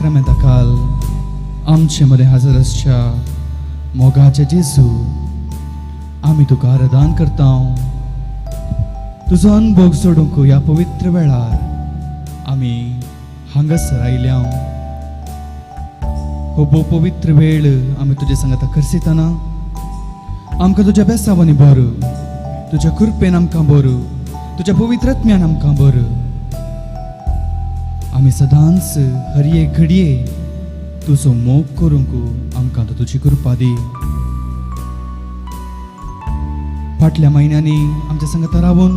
साक्रामेंता काल आमचे मदें हाजर आसच्या मोगाचे जेजू, आमी तुका आराधन करता. तुजो अनभोग सोडूंक ह्या पवित्र वेळार आमी हांगासर आयल्या. हो भोव पवित्र वेळ आमी तुजे सांगाता खर्सितना आमकां तुज्या बेसावांनी बरो, तुज्या कृपेन आमकां बरो, तुज्या पवित्र आत्म्यान आमकां बरो. आमी सदांच हर एक घडये तुजो मोग करूंक आमकां तूं तुजी कृपा दी. फाटल्या म्हयन्यांनी आमच्या सांगाता रावून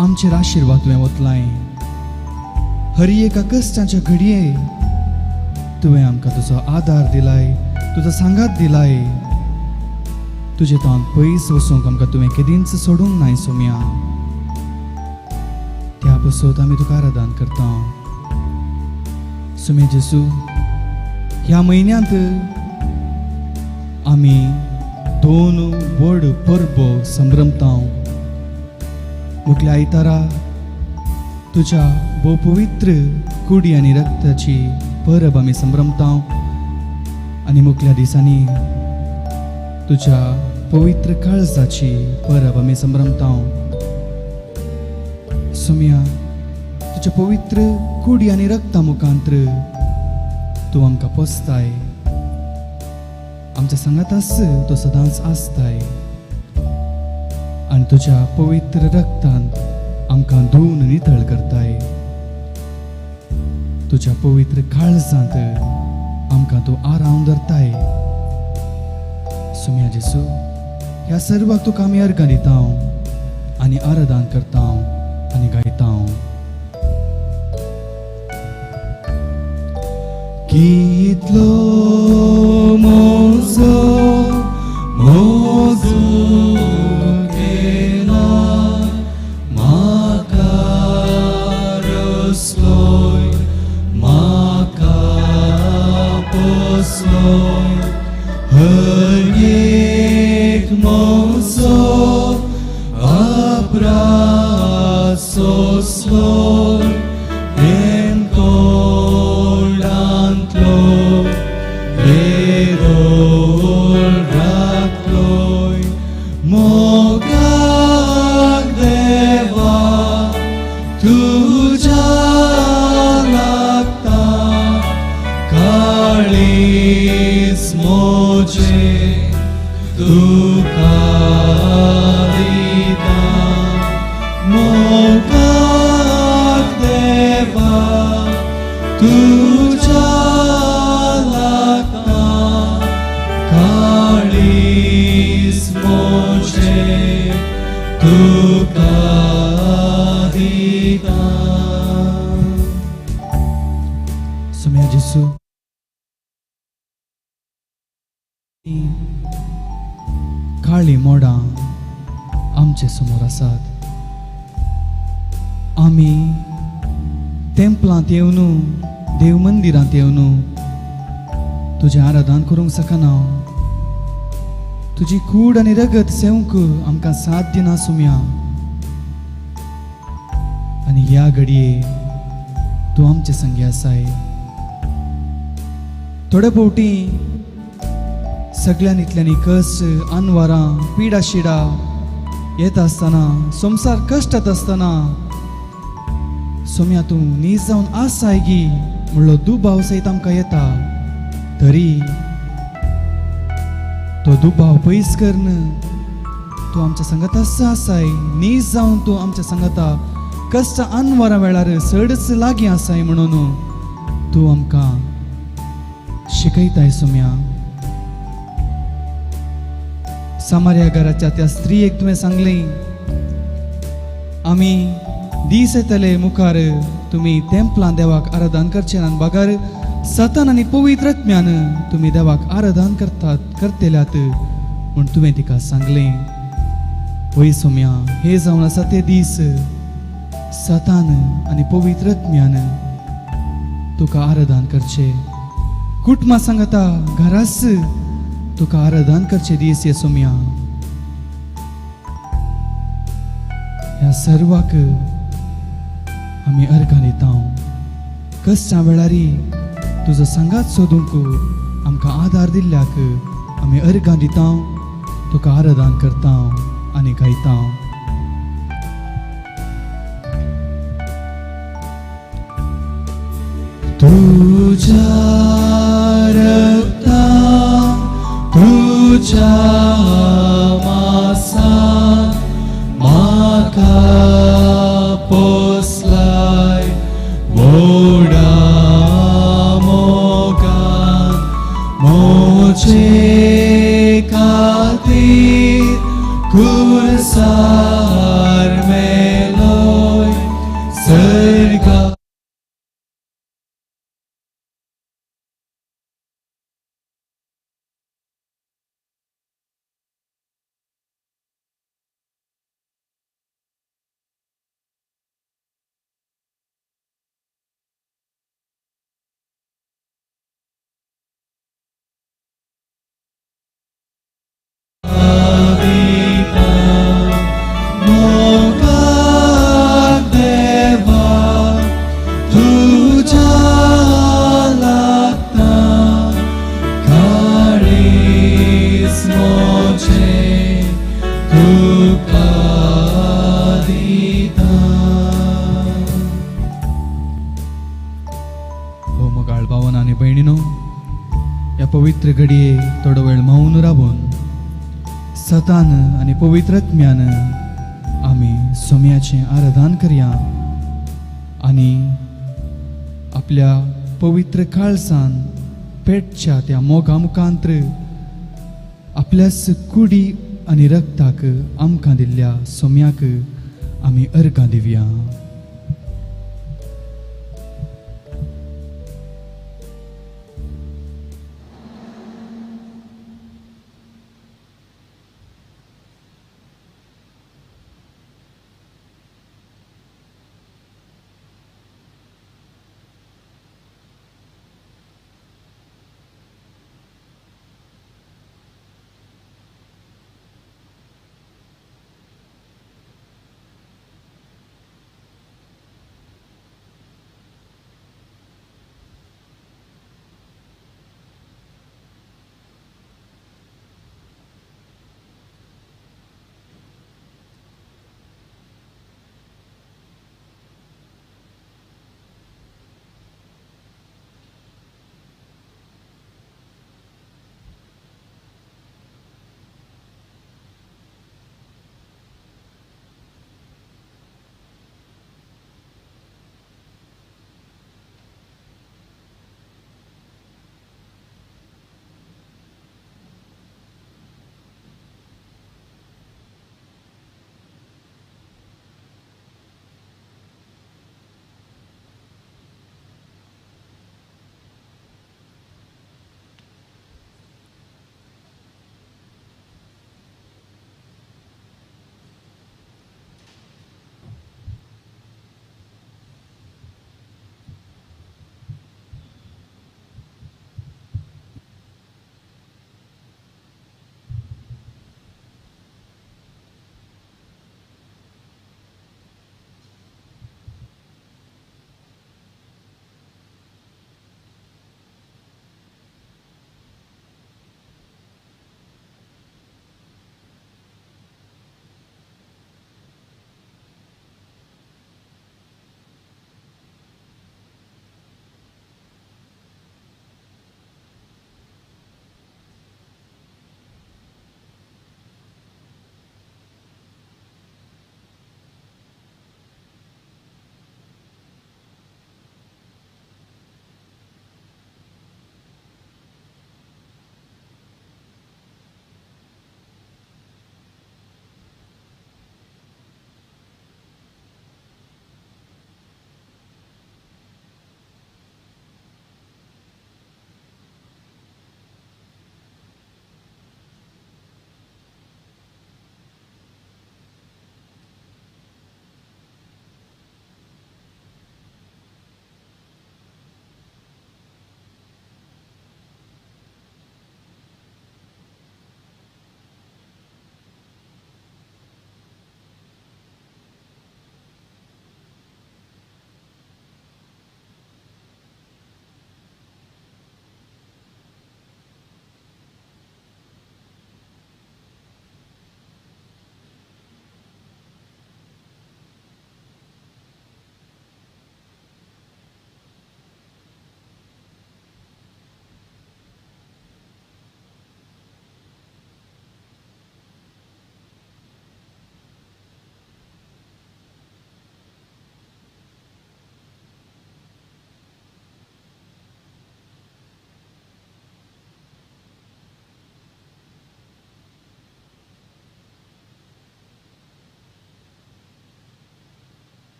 आमचेर आशिर्वाद तुवें ओतलाय. हर एका कश्टांच्या घडये तुवें आमकां तुजो आदार दिलाय, तुजो सांगात दिलाय. तुजे तावन पयस वचूंक आमकां तुवें केदींच सोडूंक नाय सोम्या. त्या पसत आमी तुका आराधन करता. सुमे जेसू, ह्या म्हयन्यांत आमी दोन व्हड परबो संभ्रमता. मुखल्या आयतारा तुज्या भोव पवित्र कुडी आनी रक्ताची परब आमी संभ्रमता आनी मुखल्या दिसांनी तुज्या पवित्र काळजाची परब आमी संभ्रमता. सोम्या, तुज्या पवित्र कुडी आनी रक्ता मुखांत्र तूं आमकां पोसताय, आमच्या सांगाताच तो सदांच आसताय आनी तुज्या पवित्र रक्तान आमकां धुवन नितळ करताय. तुज्या पवित्र काळजांत आमकां तूं आराम धरताय. सुम्या जेसू, ह्या सर्वाक तुका आमी अर्गां दिता आनी आराधन करता आनी गायता. कितलो मोजो मोजो केला म्हाका रसलोय, म्हाका पोसलोय. हर एक मोजो अपराध सोसलोय, कोंडांतलो हेरोळ राखलोय. मोगाक देवा तुज्या लागता, काळीज मोजे तुका दिता. मोगाक देवा तुज्या लागता, काळीज मोजे तुका दिता. सुम्या जेसू, काळी मोडां आमचे समोर आसात. आमी तेंपलांत येवन, देव मंदिरांत येवन तुजें आराधन करूंक शकना. तुजी कूड आनी रगत सेवंक आमकां साथ दिना सुम्या. आनी ह्या घडये तूं आमचे संगी आसाय. थोडे फावटी सगळ्यान इतल्यांनी कश्ट, अनवारां, पिडा शिडा येत आसतना, संवसार कश्टात आसतना सोम्या तूं नीज जावन आसाय गी म्हणलो दुबाव सयत आमकां येता. तरी तो दुबाव पयस करन तूं आमच्या सांगाता आसाय. नीज जावन तूं आमच्या सांगाता कश्ट अनवारां वेळार चडच लागीं आसाय म्हणून तूं आमकां शिकयताय सोम्या. सामार्या घराच्या त्या स्त्रियेक तुवें सांगलें, आमी दीस येतले मुखार तुमी तेंपलां देवाक आराधन करचे ना, बगर सतन आनी पवित्र आत्म्यान तुमी देवाक आराधन करतात करतल्यात म्हूण तुवें तिका सांगलें. वय सोम्या, हे जावन आसा ते दीस सतान आनी पवित्र आत्म्यान तुका आराधन करचे. कुटुंबा सांगता घरास तुका आराधन करचे दीस हे सोम्या. ह्या सर्वाक आमी अर्गां दिता. कश्टां वेळारी तुजो सांगात सोदूंक आमकां आदार दिल्ल्याक आमी अर्गां दिता, तुका आराधन करता आनी गायता. तुझ्या रक्तान तुझ्या मासान म्हाका पोसलाय व्हडा मोगान म्हजे खातीर कुर्सार मेलोय सर्गा. देवा तुझ्या लागता काळीज म्हजें तुका दिता. हो मोगाळ भावान आनी भयणीनो, ह्या पवित्र घडये थोडो वेळ मौन रावून सतान आनी पवित्र आत्म्यान आमी सोम्याचें आराधन करया आनी आपल्या पवित्र काळसान पेटच्या त्या मोगा मुखांत्र आपल्याच कुडी आनी रक्ताक आमकां दिल्ल्या सोम्याक आमी अर्गां दिवया.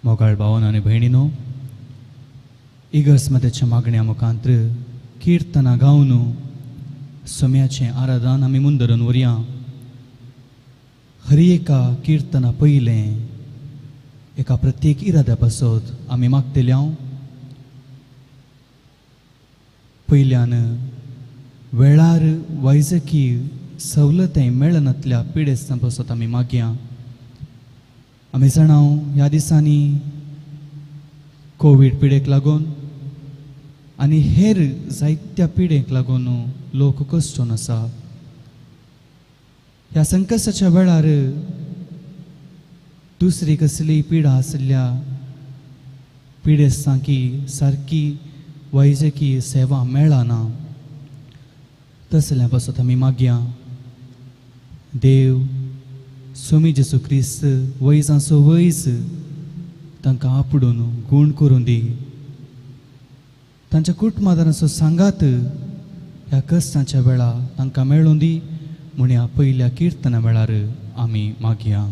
मोगाळ भावन आनी भयणीनो, इगर्जमतेच्या मागण्या मुखांत्र किर्तनां गावन सोम्याचें आराधन आमी मुंदरून व्हरया. हर एका किर्तना पयलें एका प्रत्येक इराद्या पासत आमी मागतले. हांव पयल्यान वेळार वैजकी सवलताय मेळनातल्या पिडेस्तां पासत आमी मागया. आमी जाणाव ह्या दिसांनी कोवीड पिडेक लागून आनी हेर जायत्या पिडेक लागून लोक कश्टून आसा. ह्या संकश्टाच्या वेळार दुसरी कसली पिडा आशिल्ल्या पिडेस्तांकी सारकी वैजकी सेवा मेळना, तसल्या पासत आमी मागया. देव स्वामी जेजू क्रिस्त वैजांचो वैज तांकां आपडून गूण करून दी. तांच्या कुटुंबादारांचो सांगात ह्या कश्टांच्या वेळा तांकां मेळून दी म्हूण ह्या पयल्या किर्तना वेळार आमी मागया.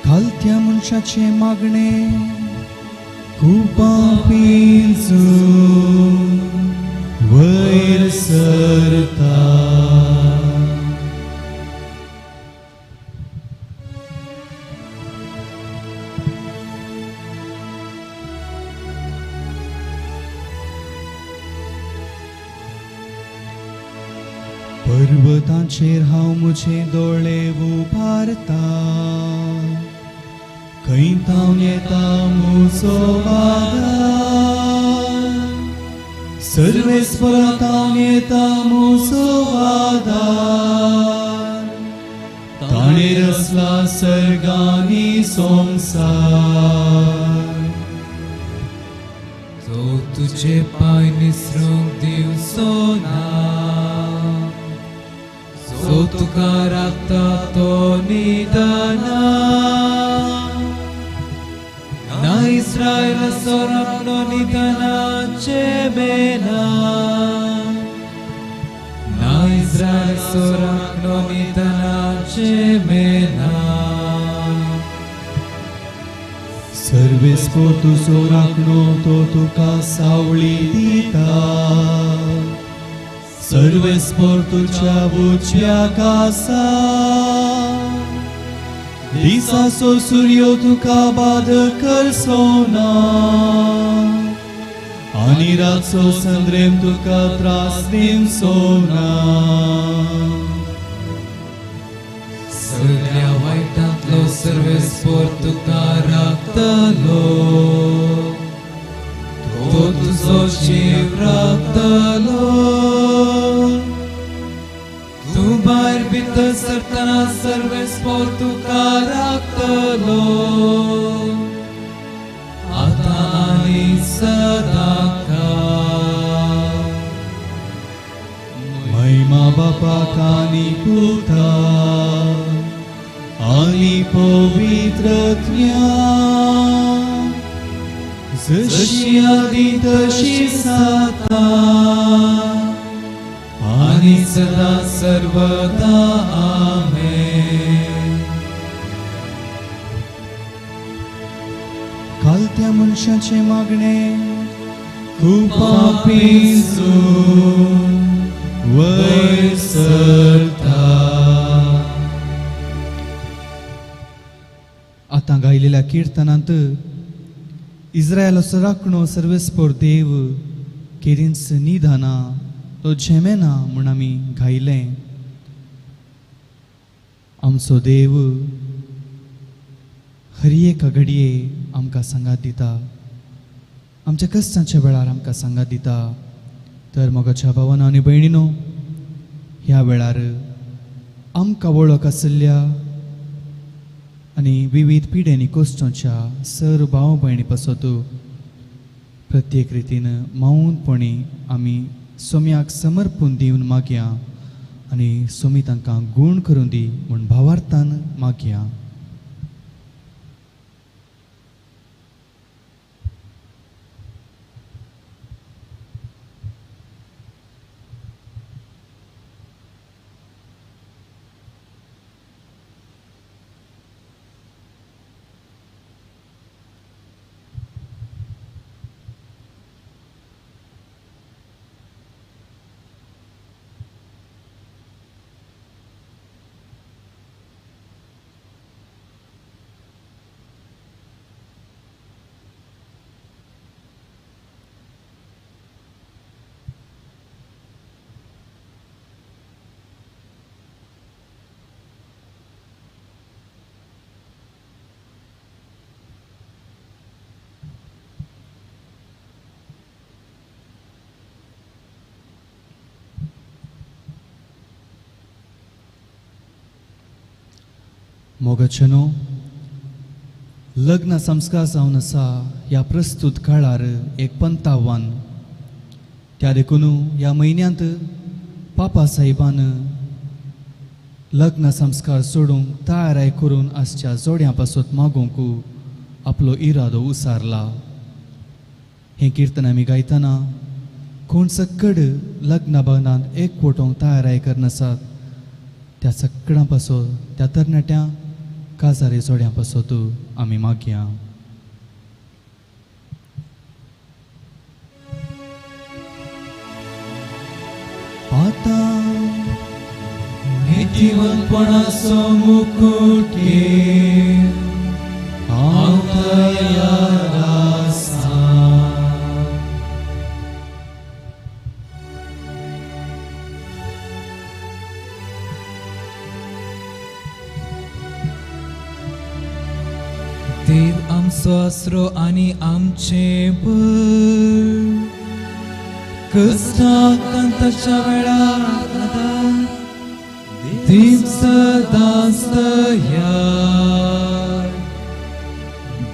घालत्या मनशाचें मागणें कुपां पिंजून वयर सरता. पर्वतांचेर हांव म्हजे दोळे उबारता, खंय थावन येता म्हजो आदार, सर्वेस्परा थावन येता म्हजो आदार. ताणें रचला सर्गांनी संवसार. जो तुजे पांय निसरूंक दिवचो ना, जो तुका राखता तो निदाना. ना इस्रायलाचो राखणो निदानाचे मेना, ना इस्रायलाचो राखणो निदानाचे मेना. सर्वेस्पोर तुजो राखणो तो तुका सावळी दिता, सर्वेस्पोर तुज्या उजव्या कासा. दिसाचो सुर्यो तुका बाद करचो ना, आनी रातचो संद्रेम तुका त्रास दिवचो ना. सगळ्या वायटांतलो सर्वेस्पोर तुका राखतलो, तो तुजो जीव राखतलो. तूं भायर भितर सरतना सर्वेस्पोर तुका राखतलो, आतां आनी सदांकाळ. महिमा बापाक आनी पुताक आनी पवित्र आत्म्याक, जशी आदी तशी आतां आनी सदा सर्वदा. आमेन. घालत्या मनशाचें मागणें कुपां पिंजून वयर सरता. आतां गायलेल्या किर्तनांत इस्रायलाचो राखणो सर्वेस्पोर देव केरींच निदाना तो झेमेना म्हूण आमी गायलें. आमचो देव हर एका घडये आमकां सांगात दिता, आमच्या कश्टांच्या वेळार आमकां सांगात दिता. तर मोगाच्या भावानो आनी भयणीनो, ह्या वेळार आमकां वळख आशिल्ल्या आनी विविध पिड्यांनी कश्टांच्या सर भाव भयणी पासत प्रत्येक रितीन मौनपणी आमी सोम्याक समर्पून दिवन मागया आनी सोमी तांकां गूण करून दी म्हूण भावार्थान मागया. मोगाचेनो, लग्न संस्कार जावन आसा ह्या प्रस्तूत काळार एक पंतावन. त्या देखून ह्या म्हयन्यांत पापा साहेबान लग्न संस्कार सोडूंक तयाराय करून आसच्या जोड्यां पासत मागूंक आपलो इरादो उसारला. हें किर्तन आमी गायतना कोण सक्कड लग्न बांदांत एक वटोवंक तयाराय करनासात त्या सक्कडां पासत, त्या तरणाट्यां काजारी जोड्यां पासत आमी मागया. आतां नितीवंतपणाचो मुकुट घेवन हांव तयार आसा. देव आमचो आसरो आनी आमचें बळ, कश्टांताच्या वेळार आदार देव सदांच तयार.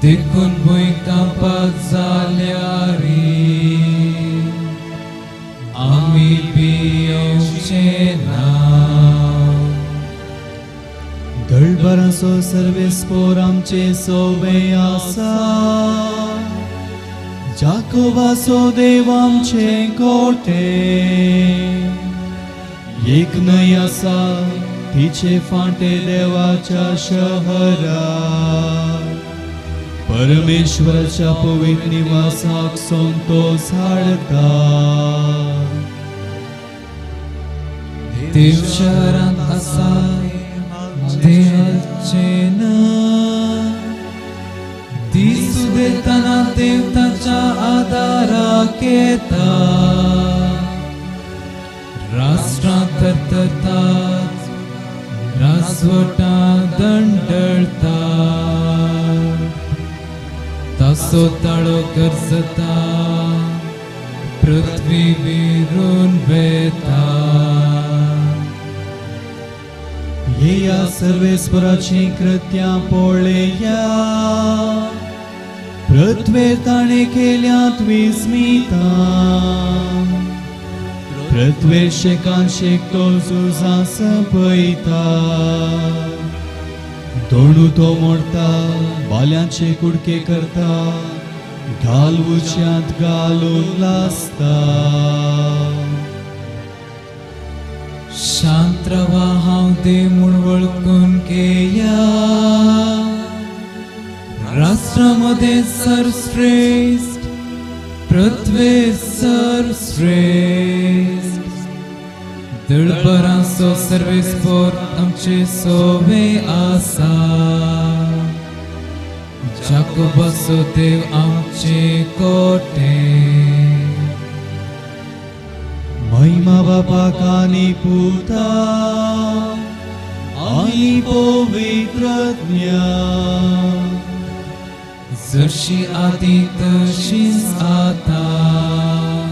देखून भुंयकांपात जाल्यार आमी भियेवचे ना. दळभराचो सर्वेस्पोर आमचे सोवे आसा, जाकोबाचो देव आमचे कोटे. एक न्हंय आसा तिचे फांटे देवाच्या शहरा, परमेश्वराच्या पवित्र निवासाक संतोष हाडता. देव शहरांत आसा देवाचे ना, दीस उदेतना देव ताच्या आदाराक येता. राष्ट्रां थरथरतात, राजवटां दंडळतात, ताचो ताळो गरजता, पृथ्वी विरून वेता. येया सर्वेस्वराचीं कृत्यां पळया, पृथ्वेर ताणें केल्यांत विस्मितां. पृथ्वेर शेकान शेक तो झुजां सोंपयता, दोणू तो मोडता, बाल्यांचे कुडके करता, ढाल उच्यांत घालून लासता. शांत रावा हांव देव म्हूण वळखून घेया, राष्ट्रां मदें सर्वश्रेश्ठ, पृथ्वेर सर्वश्रेश्ठ. दळभरांचो सर्वेस्पोर आमचे सोवे आसा, जाकोबाचो देव आमचे कोटे. महिमा बापाक आनी पुताक आनी पवित्र आत्म्याक, जशी आदी तशीच आतां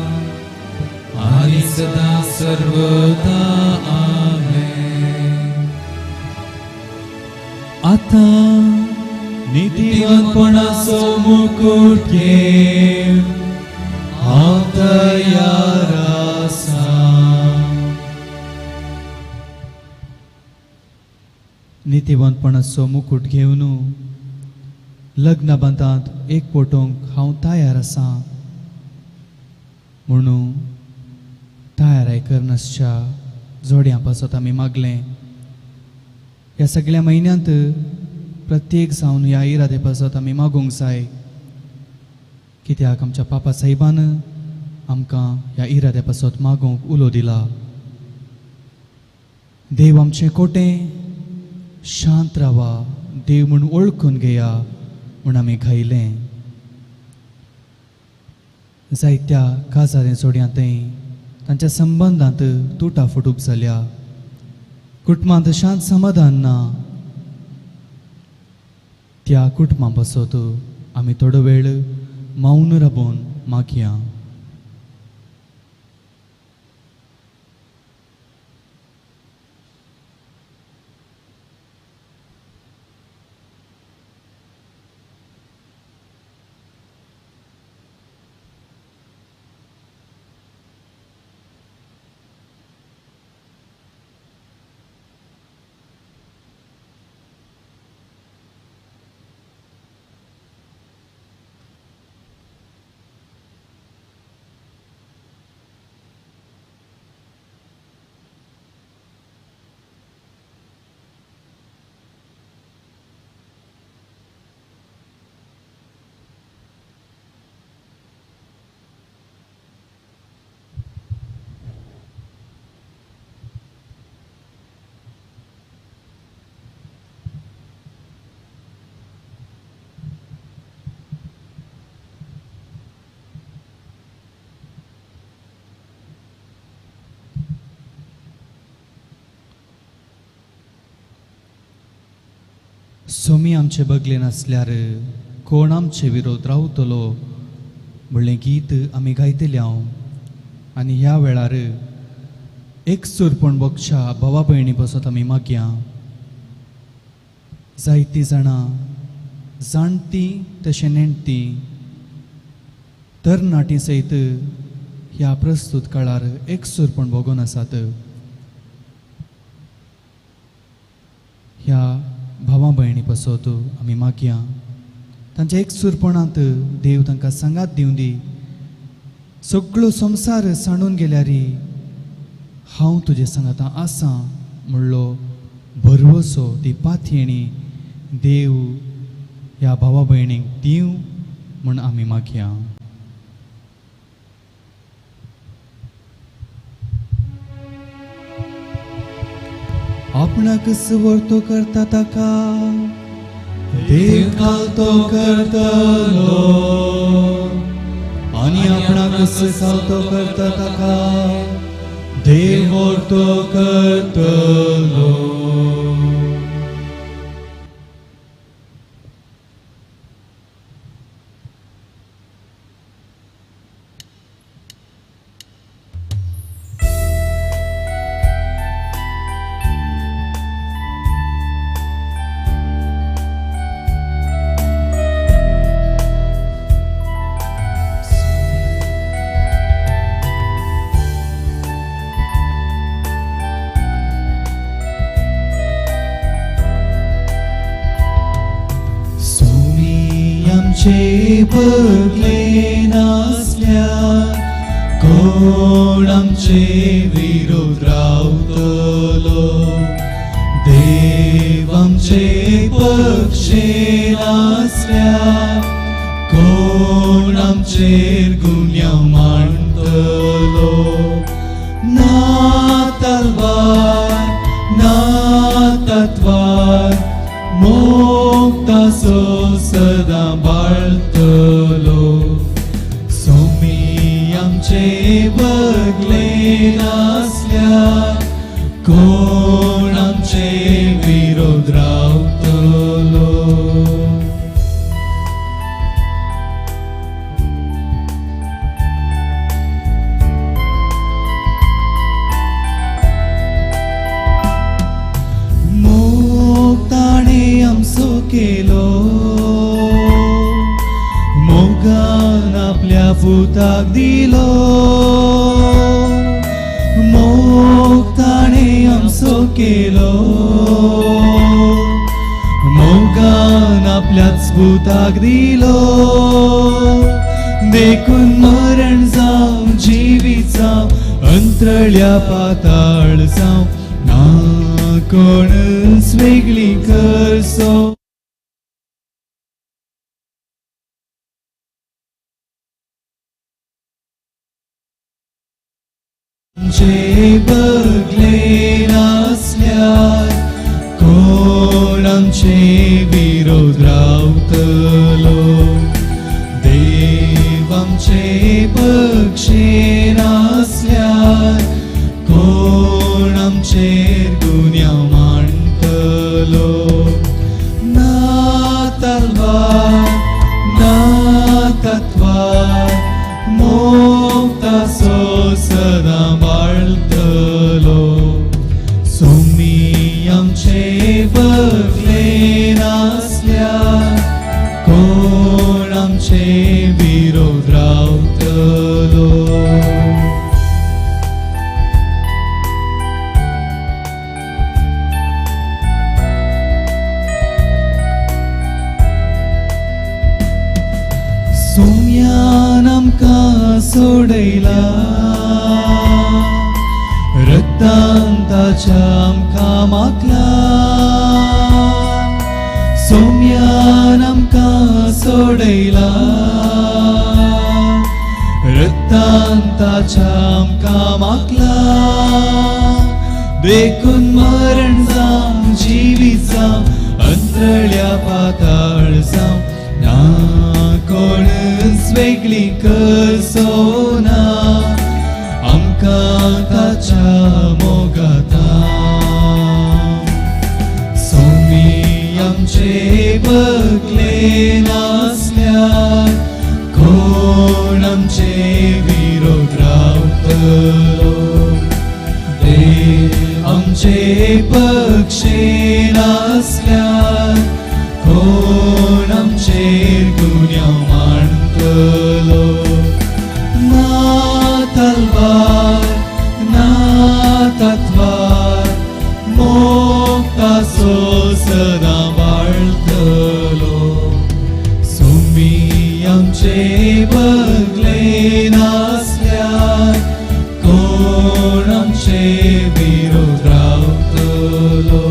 आनी सदां सर्वदा. आमेन. आतां नितीवंतपणाचो मुकुट घेवन हांव तयार आसा. नितीवंतपणाचो मुकुट घेवन लग्न बांदांत एक पोटोवंक हांव तयार आसा म्हणून तयाराय करनासच्या जोड्यां पासत आमी मागलें. ह्या सगळ्या म्हयन्यांत प्रत्येक जावन ह्या इरादे पासत आमी मागूंक जाय, कित्याक आमच्या पापा साहेबान आमकां ह्या इराद्या पासत मागूंक उलो दिला. देव आमचें कोटें, शांत रावा, देव म्हूण वळखून घेया म्हूण आमी गायलें. जायत्या काजारे जोड्यांतय तांच्या संबंदांत तुटाफुटूप जाल्या, कुटुंबांत शांत समाधान ना. त्या कुटुंबां पासत आमी थोडो वेळ मौन राबोवन मागया. सोमी आमचे बगले नासल्यार कोण आमचे विरोध रावतलो म्हणलें गीत आमी गायतले हांव. आनी ह्या वेळार एकसूरपण बगच्या भावा भयणी बसत आमी मागया. जायतीं जाणां जाणटीं तशें नेणटीं तरणाटीं सयत ह्या प्रस्तूत काळार एकसूरपण भोगून आसात. ह्या भावा भयणी पासत आमी मागया तांच्या एकसूरपणांत देव तांकां सांगात दिवं दी. सगळो संवसार सांडून गेल्यार हांव तुजे सांगाता आसा म्हणलो भरवसो ती पातयेणी देव ह्या भावा भयणीक दिवं म्हूण आमी मागया. आपणाक सुवर्तो करता ताका देव खालतो करतलो आनी आपणाक खालतो करता ताका देव व्हरतो करतलो. बगले नासल्यार कोण आमचे विरोध रावतलो. देव आमचे पक्षे नासल्यार कोण आमचेर गुन्यांव मांडतलो. ना तलवार ना तत्वार मोक्तासो सदां बाळतलो. सोमी आमचे बगले नासल्यार कोण आमचे विरोध रावतलो. मोग ताणें आमचो केलो मोगान आपल्या पुताक दिलो. मोग ताणें आमचो केलो मोगान आपल्याच पुताक दिलो. देखून मरण जावं जिवीत जावं अंतरळ्या पाताळ जावं ना कोणच वेगळी करसो. आमचे बगले नासल्यार कोण आमचे विरोध रावतलो. देव आमचे पक्षे नासल्यार कोण आमचेर गुन्यांव मांडतलो. ना तलवार ना तत्वार मोक्तासो सदां बाळतलो. सोमी आमचे बगले नासल्यार कोण आमचे विरोध रावतलो. सोम्यान आमकां सोडयला रक्तान ताच्या आमकां मागला. सोम्यान आमकां सोडयला रक्तान ताच्या आमकां मागला. देखून मरण जावं जिवीत जावं अंतरळ्या पाताळ जावं ना कोणच वेगळी करसो ना आमकां ताच्या मोगाता. सोमी आमचे बगले नासल्यार कोण आमचे विरोध रावतलो? देव आमचे पक्षे नासल्यार कोण आमचेर गुन्यांव मांडटलो? ना तलवार ना तत्वार मोगतासो सदां वाळटलो. सुमी आमचे बगले नासल्यार कोण आमचे विरोध रावतलो?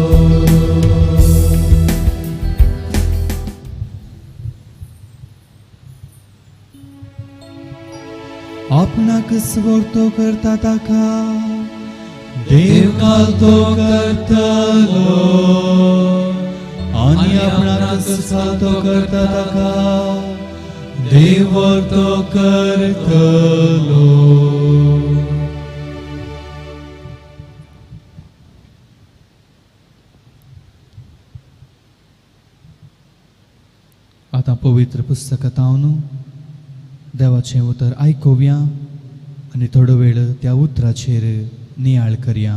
आपणाक स्वर्तो करता ताका देव कालतो करतलो आनी आपणाक सालतो करता ताका देव वर्तो करतलो. आतां पवित्र पुस्तकांत देवाचें उतर आयकुया आनी थोडो वेळ त्या उतराचेर नियाळ करया.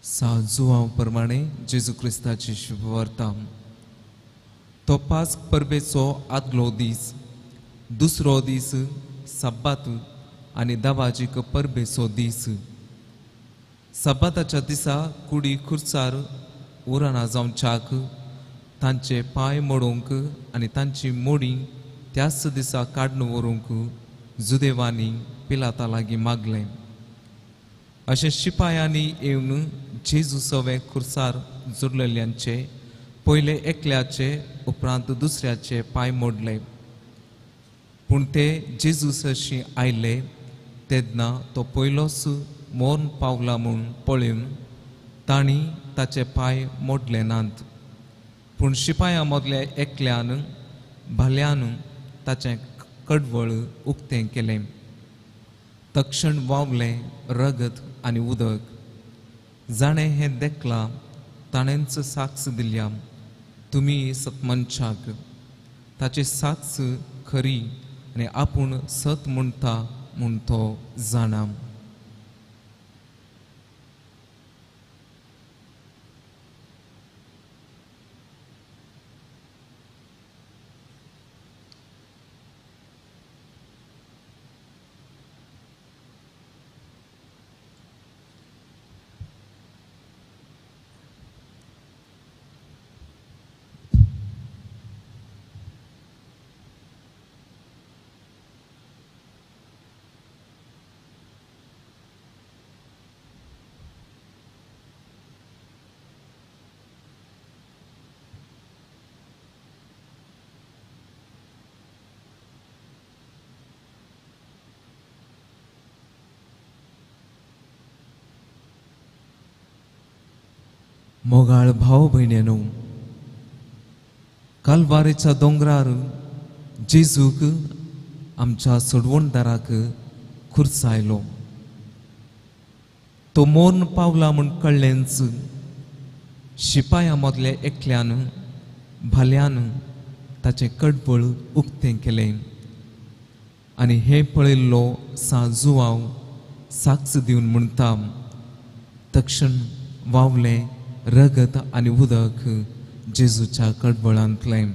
सा जुवांव प्रमाणे जेजू क्रिस्ताची शुभवार्ता. तो पास्क परबेचो आदलो दीस, दुसरो दीस सब्बात आनी दवाजीक परबेचो दीस. सब्बाताच्या दिसा कुडी खुर्सार उराना जावच्याक तांचे पांय मोडूंक आनी तांची मोडी त्याच दिसा काडून व्हरूंक जुदेवांनी पिलाता लागीं मागलें. अशें शिपायांनी येवन जेजू सवे खुर्सार जुरलेल्यांचे पयले एकल्याचे उपरांत दुसऱ्याचे पांय मोडले. पूण ते जेजू सरशी आयले तेन्ना तो पयलोच मोर्न पावला म्हूण पळोवन तांणी ताचे पांय मोडले नात. पूण शिपायां मदल्या एकल्यान भाल्यान ताचें कडवळ उक्तें केलें. तक्षण वावलें रगत आनी उदक. जाणें हें देखलां ताणेंच साक्ष दिल्या, तुमी सतमनशाक. ताची साक्ष खरी आनी आपूण सत म्हणटा म्हूण तो जाणा. मोगाळ भाव भयण्यानो, कालवारेच्या दोंगरार जेजूक आमच्या सोडवणदाराक खुर्सायलो. तो मोर्न पावला म्हूण कळ्ळेंच शिपायां मदल्या एकल्यान भाल्यान ताचें कडबळ उक्तें केलें आनी हें पळयल्लो सा जुवांव साक्ष दिवन म्हणटा, तक्षण वावलें रगत आनी उदक जेजूच्या कडबळांतलें.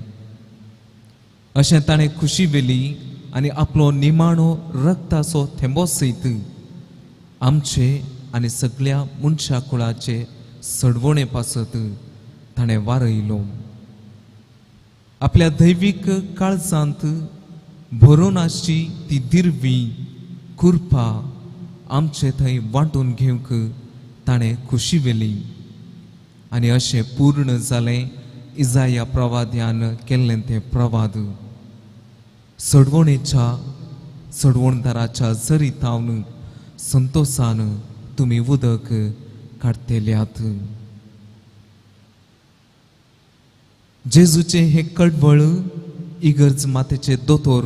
अशें ताणें खुशी वेली आनी आपलो निमाणो रक्ताचो थेंबो सयत आमचे आनी सगळ्या मनशा कुळाचे सडवणे पासत ताणें वारयलो. आपल्या दैवीक काळजांत भरून आसची ती दिरवी कृपा आमचे थंय वांटून घेवंक ताणें खुशी वेली आनी अशें पूर्ण जालें इजाया प्रवाद्यान केल्लें तें प्रवाद. सडवणेच्या सडवणदाराच्या जरीतावन संतोसान तुमी उदक काडटेल्यात. जेजूचें हें कडवळ इगर्ज मातेचे दोतोर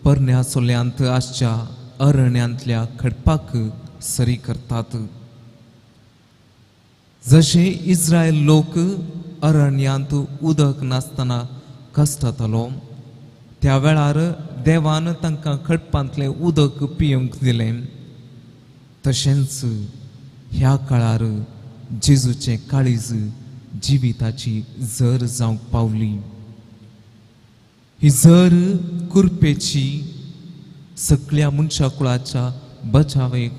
परण्या सोल्यांत आसच्या अरण्यांतल्या खडपाक सरी करतात. जशे इस्रायल लोक अरण्यांत उदक नासतना कश्टतालो त्या वेळार देवान तांकां खडपांतलें उदक पिवंक दिलें, तशेंच ह्या काळार जेजूचें काळीज जिविताची जर जावंक पावली. ही जर कुरपेची सगळ्या मनशा कुळाच्या बचावेक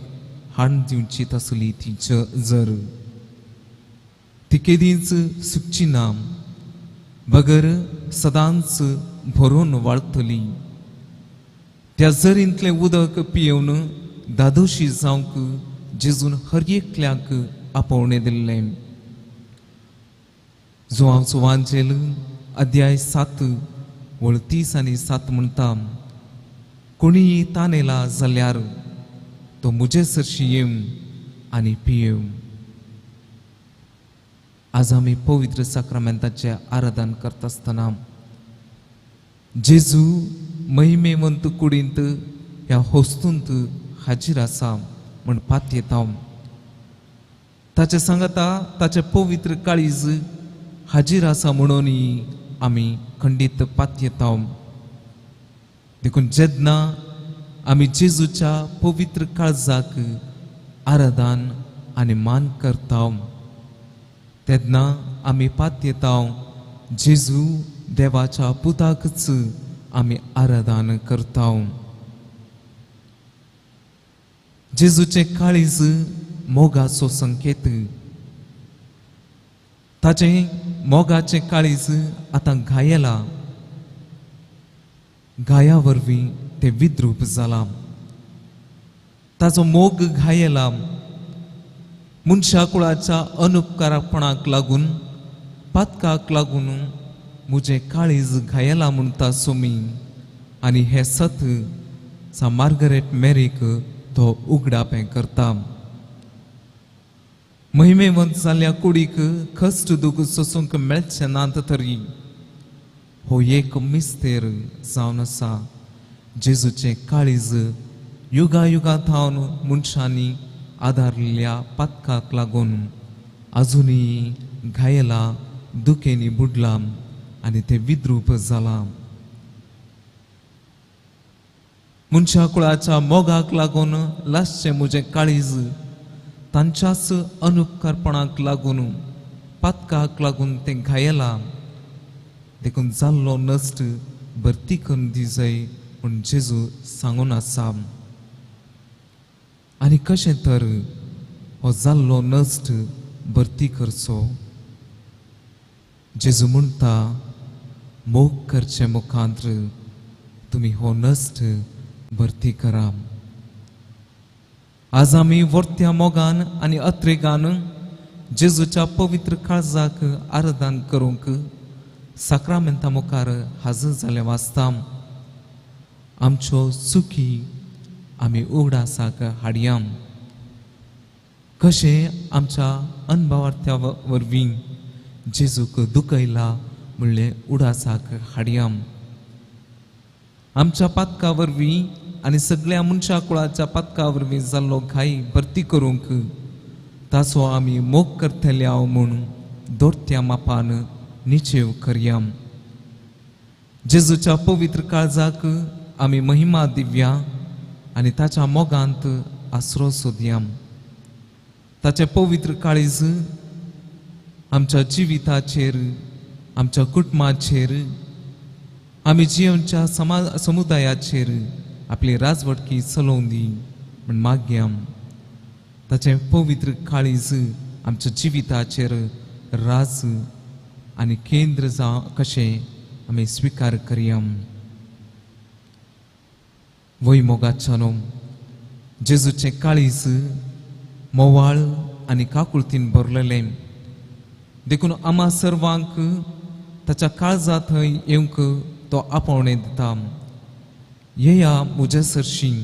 हाडून दिवची तसली ती जर ती केदींच सुकची ना बगर सदांच भरून वाळटली. त्या जरींतलें उदक पियेवन दादोशी जावंक जेजून हर एकल्याक आपोवणें दिल्लें. जुवांचो वांजेल अध्याय 7 वळ 30 आनी 7 म्हणटा, कोणीय तानेला जाल्यार तो म्हजे सरशी येवं आनी पियेवं. आज आमी पवित्र साक्रामेंताचें आराधन करता आसतना जेजू महिमेवंत कुडींत ह्या होस्तूंत हाजीर आसा म्हूण पातयेता. ताचे सांगता ताचें पवित्र काळीज हाजीर आसा म्हणूनय आमी खंडीत पातयेता. देखून जेन्ना आमी जेजूच्या पवित्र काळजाक आराधन आनी मान करता तेन्ना आमी पातयेता जेजू देवाच्या पुताकच आमी आराधन करता. जेजूचें काळीज मोगाचो संकेत, ताचें मोगाचें काळीज आतां घायेला, घाया वरवीं तें विद्रूप जालां. ताचो मोग घायेला मनशा कुळाच्या अनुपकारपणाक लागून पातकाक लागून म्हजें काळीज घायेला म्हणटा सोमी. आनी हें सत सा मार्गरेट मेरीक तो उगडापें करता. महिमेवंत जाल्ल्या कुडीक कश्ट दुख सोसूंक मेळचें नात तरी हो एक मिस्तेर जावन आसा. जेजूचें काळीज युगा युगा थावन मनशांनी आदारलेल्या पातकाक लागून आजुनूय घायेला, दुखेंनी बुडलां आनी तें विद्रूप जालां. मनशा कुळाच्या मोगाक लागून लासचें म्हजें काळीज तांच्याच अनुपकारपणाक लागून पातकाक लागून तें घायेलां. देखून जाल्लो नश्ट भरती करून दिजय म्हूण जेजू सांगून आसा. आनी कशें तर हो जाल्लो नश्ट भरती करचो? जेजू म्हणटा, मोग करचे मुखांत्र तुमी हो नश्ट भरती करा. आज आमी वर्त्या मोगान आनी अत्रेगान जेजूच्या पवित्र काळजाक आराधन करूंक साक्रामेंता मुखार हाजर जाले वाचता. आमच्यो चुकी आमी उगडासाक हाडया. कशें आमच्या अनभावार्थ्या वरवीं जेजूक दुखयला म्हणलें उडासाक हाडया. आमच्या पातका वरवीं आनी सगळ्या मनशा कुळाच्या पातका वरवीं जाल्लो घाय भरती करूंक ताचो आमी मोग करतले हांव म्हूण दोरत्या मापान निचेव करया. जेजूच्या पवित्र काळजाक आमी महिमा दिव्या आनी ताच्या मोगांत आसरो सोदया. ताचें पवित्र काळीज आमच्या जिविताचेर, आमच्या कुटुंबाचेर, आमी जियेवच्या समाज समुदायाचेर आपली राजवटकी चलोवन दी म्हूण मागया. ताचें पवित्र काळीज आमच्या जिविताचेर राज आनी केंद्र जावं कशें आमी स्विकार करया. वय मोगाच्या न्हू जेजूचें काळीज मोवाळ आनी काकुळतीन भरलेलें, देखून आमा सर्वांक ताच्या काळजा थंय येवंक तो आपोवणें दिता. येया म्हज्या सरशीं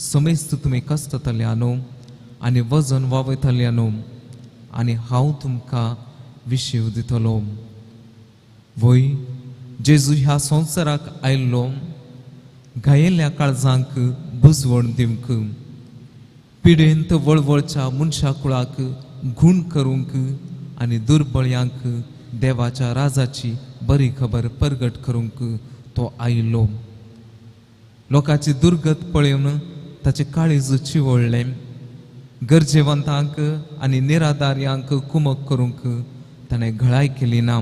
समेस्त तुमी कश्टतल्या न्हू आनी वजन वावयतल्या न्हू आनी हांव तुमकां विशीव दितलो. वय जेजू ह्या संवसाराक आयिल्लो घायेल्ल्या काळजांक बुद्द बुजवण दिवंक, पिडेंत वळवळच्या मनशा कुळाक गूण करूंक आनी दुर्बळयांक देवाच्या राजाची बरी खबर परगट करूंक तो आयिल्लो. लोकांची दुर्गत पळोवन ताचें काळीज चिवळ्ळें. गरजेवंतांक आनी निराधार्यांक कुमक करूंक ताणें घळाय केली ना.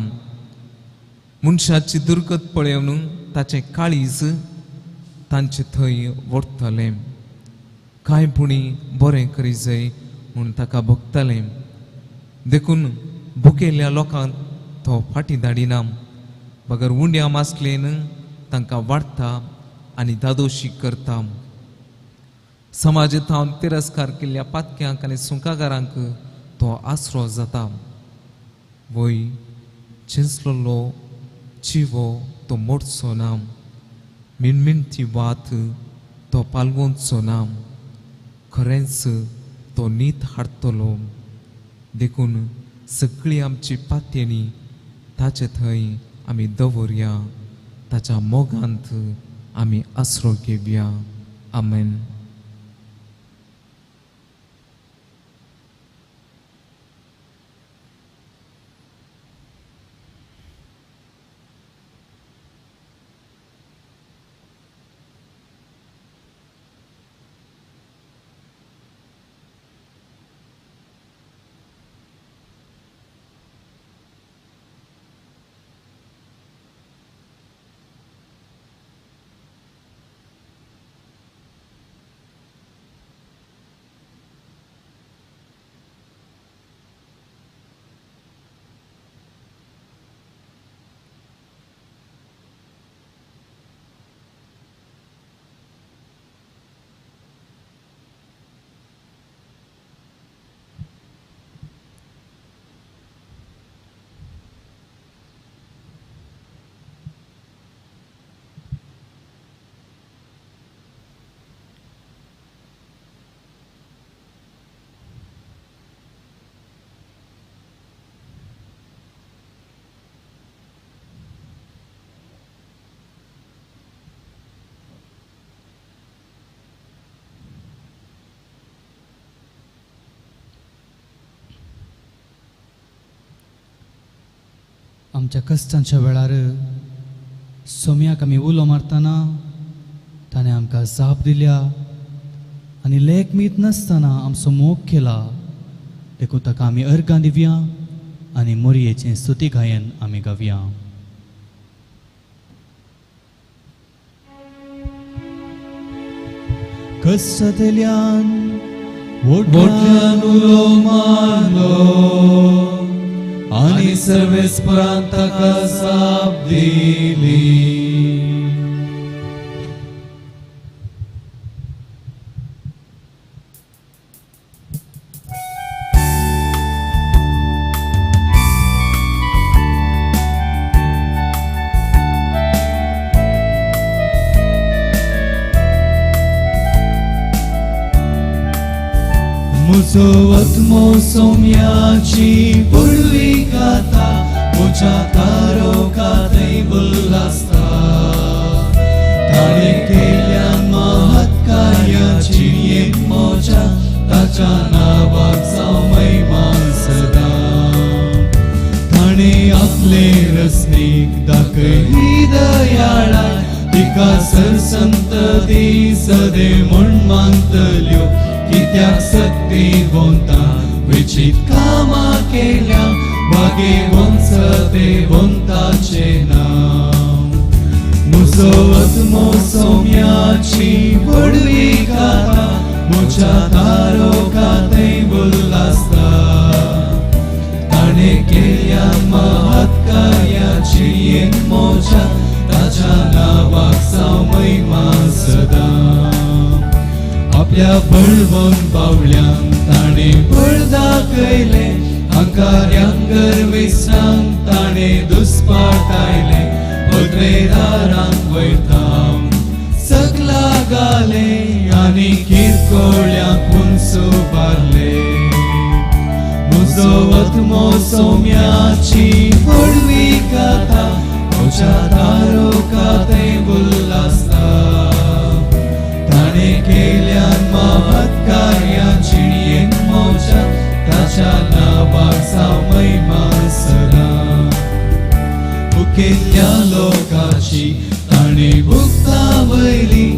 मनशाची दुर्गत पळोवन ताचें काळीज तांचे थंय वडटलें. कांय पुणी बरें करी जाय म्हूण ताका भोगतालें. देखून भुकेल्ल्या लोकांक तो फाटीं धाडिना, बगर उंड्या मासलेन तांकां वाडटा आनी दादोशी करता. समाजांत हांव तिरस्कार केल्ल्या पातक्यांक आनी सुंकागारांक तो आसरो जाता. वय चिंचलोलो चिवो तो मोडचो ना, मिणमिणती वात तो पालवोनचो ना, खरेंच तो नीत हाडटलो. देखून सगळी आमची पातयेणी ताचे थंय आमी दवरया, ताच्या मोगांत आमी आसरो घेवया. आमेन. आमच्या कश्टांच्या वेळार सोम्याक आमी उलो मारतना ताणें आमकां जाप दिल्या आनी लेख मीत नासतना आमचो मोग केला. देखून ताका आमी अर्गां दिवया आनी मोरयेचें स्तुती गायन आमी गावया. कश्टांतल्यान व्हडल्यान उलो मारलो आनी सर्वेस्परान ताका जाप दिली. म्हजो आत्मो सोम्याची व्हडली गाता, म्हज्या तारोकांतय उल्हासता. ताणें केल्या महत्कार्याची एक म्हज्या ताच्या नांवाक जावं महिमा सदां. ताणें आपले रसनीक दाखयली दयाळाय, तिका सरसंतती सदे म्हूण मानतल्यो. कित्याक सक्ती वोंता विचीत कामां केल्या, भागेवंत सदेवंताचें नांव. म्हजो आत्मो सोम्याची व्हडली गाता, म्हज्या तारोकांतय उल्हासता. ताणें केल्या महत्कार्याची एक म्हज्या ताच्या नांवाक जावं महिमा सदां. आपल्या बळवंत बावल्यांक ताणें बळ दाखयलें, हंकाऱ्यांक गर्विस्तांक ताणें दुस्पाटायलें. पदवेदारांक वयतां सगला घालें आनी किरकोळ्यांक उंच उबारलें. म्हजो आत्मो सोम्याची व्हडली गाता, म्हज्या तारोकांतय उल्हासता. ताणें केल्ल्या लोकाची ताणें भुगतां वयली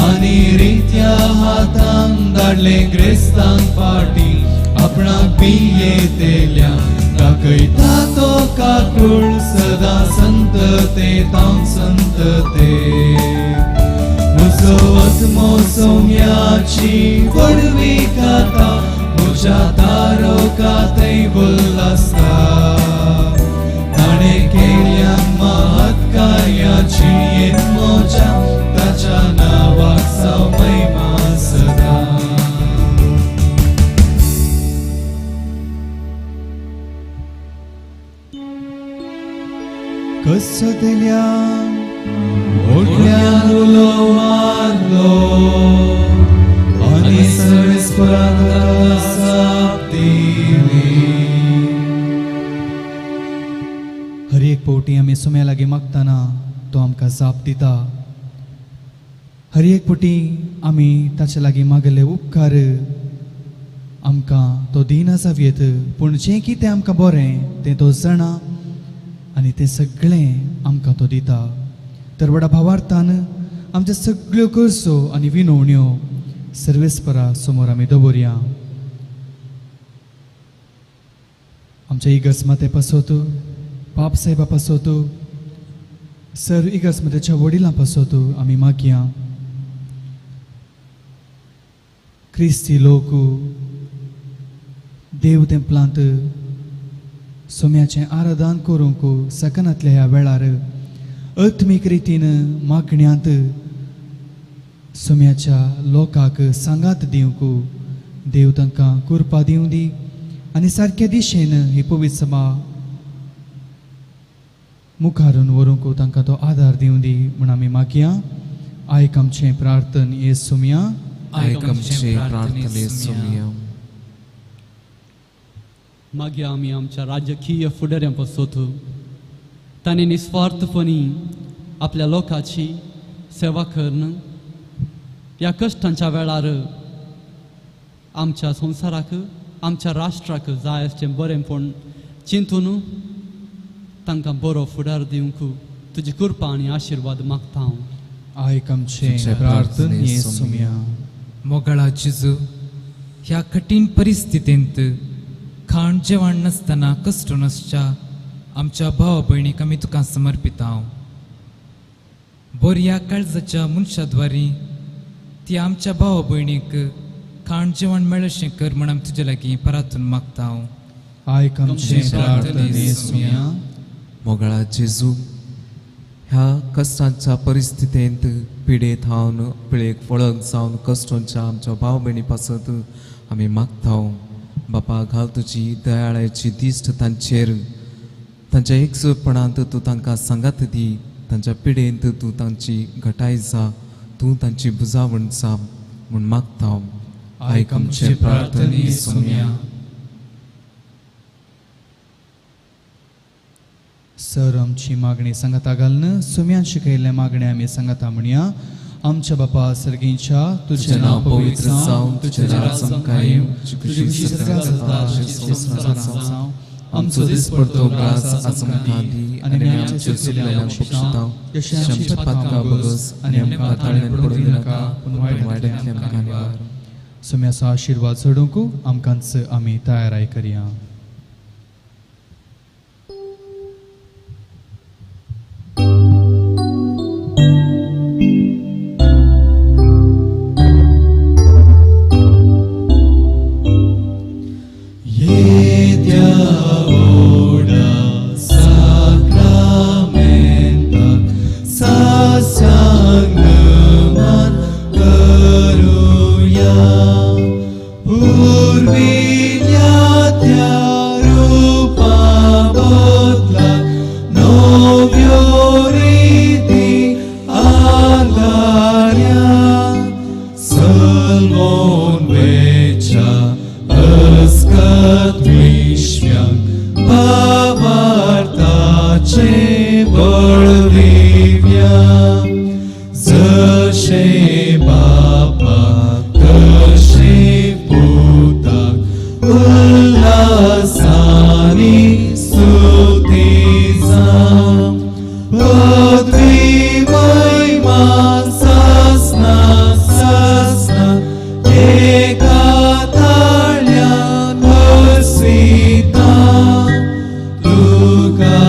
आनी रित्या हातान धाडलें ग्रेस्तांक फाटीं आपणाक भियेतेल्या दाखयता तो काकूळ सदां संतते तावन संतते. म्हजो आत्मो सौम्याची व्हडवी खाता म्हज्या तारकांतय उल्हासता. ताणें केल्या महत्कार्याची म्हज्या ताच्या नांवाक जावं महिमा सदां. कसतल्या व्हडल्यान उलो मारलो आनी सर्वेस्परान ताका जाप दिली. हर एक फावटी आमी सुम्या लागीं मागतना तो आमकां जाप दिता. हर एक फावटी आमी ताचे लागीं मागले उपकार आमकां तो दिना जावयेत, पूण जें कितें आमकां बरें तें तो जाणा आनी तें सगळें आमकां तो दिता. तर व्हडा भावार्थान आमच्या सगळ्यो गरजो आनी विनवण्यो सर्वेस्परा समोर आमी दवरया. आमच्या इगर्ज माते पासत, पाप साहेबा पासत, सर इगर्ज मातेच्या वडिलां पासत आमी मागया. क्रिस्ती लोक देव तेंपलांत सोम्याचें आराधन करूंक सकनातल्या ह्या वेळार आत्मीक रितीन मागण्यांत सोम्याच्या लोकांक सांगात दिवंक देव तांकां कृपा दिवं दी आनी सारक्या दिशेन ही पवित्र सभा मुखारून व्हरूंक तांकां तो आदार दिवं दी म्हूण आमी मागया. आयक आमचें प्रार्थन ये सोम्या. आयक आमचें प्रार्थने सोम्या. मागीर आमी आमच्या राजकीय फुडाऱ्यां पासत तांणी निस्वार्थपणी आपल्या लोकांची सेवा करून ह्या कश्टांच्या वेळार आमच्या संवसाराक आमच्या राष्ट्राक जाय आसचें बरेंपण चिंतून तांकां बरो फुडार दिवंक तुजी कृपा आनी आशिर्वाद मागता हांव. आयक आमचें प्रार्थन ये सोम्या. मोगाळा जेजू, ह्या कठीण परिस्थितींत खाण जेवण नासतना कश्ट नासच्या आमच्या भाव भयणीक आमी तुका समर्पिता. बऱ्या काळजाच्या मनशा द्वारी ती आमच्या भाव भयणीक खाण जेवण मेळशें कर म्हण आमी तुजे लागीं परातून मागता. आयक आमचें प्रार्थने सोम्या. मोगाळा जेजू, ह्या कश्टांच्या परिस्थितींत पिडेत हावन पिळेक वळख जावन कश्टांच्या आमच्या भाव भयणी पासत आमी मागता. बापा, घाल तुजी दयाळाची दिश्ट तांचेर, तांच्या एकसुरपणांत तूं तांकां सांगात दी, तांच्या पिडेंत तूं तांची घटाय जा, तूं तांची भुजावण जा म्हूण मागता. आयक आमचें प्रार्थने सोम्या. सर आमची मागणी सांगाता घालून सुम्यान शिकयल्ल्या मागण्या आमी सांगाता म्हणया. आमच्या बापा सर्गींच्या, तुझें नांव पवित्र जावं, तुजें राज्य आमकां येवं, तुजी इत्सा जाता तशी संवसारांत जावं. आमचो दिसपडतो ग्रास आज आमकां दी आनी आमच्या चुकलेल्यांक बक्षिता तशें आमच्या पातकां बगस आनी आमकां ताळ्यान पडूं दिनाका, पूण वायटांतल्यान आमकां निवार. सुम्याचो आशिर्वाद सोडूंक आमकांच आमी तयाराय करया. उल्हासानी स्तुती जावं. पदवी महिमा सासना सासना एका ताळ्यान वसिता तुका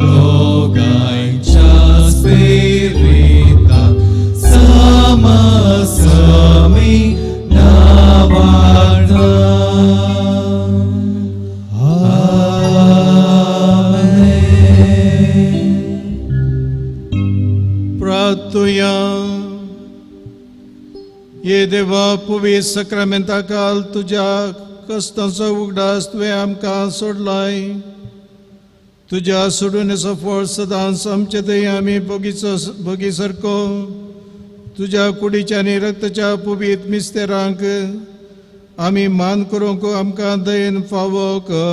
दोगांयच्या स्पिरिता समसमी नावाडता. प्रार्थुया. ये देवा पुवी सक्रामेंता काल तुज्या कश्टांचो उगडास तुवें आमकां सोडलाय. तुज्या सोडून फळ सदांच आमचे थंय आमी भोगी सारको तुज्या कुडीच्या आनी रक्ताच्या पुवीत मिस्तेरांक आमी मान करूंक आमकां दयेन फावो कर.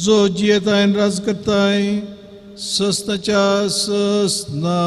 जो जियेताय राज करताय सस्ताच्या सस्ना.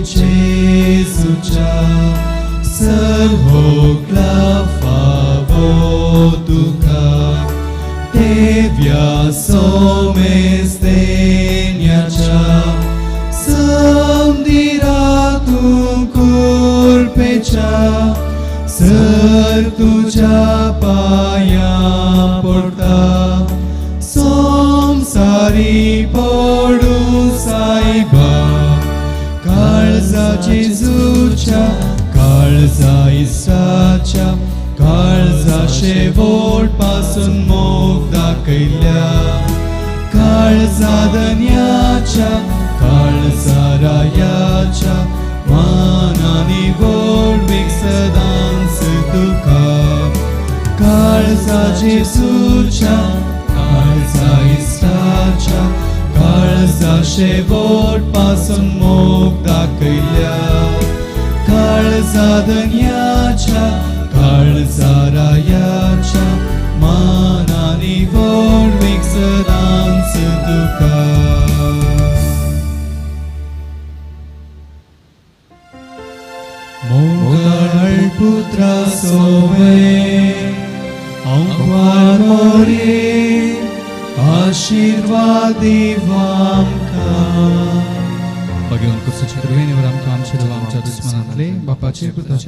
जेजूच्या सर्वोकला फावो तुका देव्या सोमेस्तेन्याच्या समदिरातूं कुरपेच्या सर तुज्या पांया पडटा संसारी पडूं सायबा काळजा जेजूच्या काळजा इसाच्या काळजा शेवट पासून मोग दाखयल्या काळजा धन्याच्या काळजा रायाच्या मानानी व्हडवीक सदांच तुका काळजा जेजूच्या काळजा इश्टाच्या काळजा शेवट पासून मोग दाखयल्या काळजा धन्याच्या काळजा रायाच्या मानानी व्हडवीक सदांच तुका. मोगाळ पुत्रा सोवे अंकवार मोरे आशीर्वाद दिवामकां. भगवान कुर्साच्या कृपेन आमकां आमचे देवा आमच्या दुस्मनांतले बापाचे पुताचे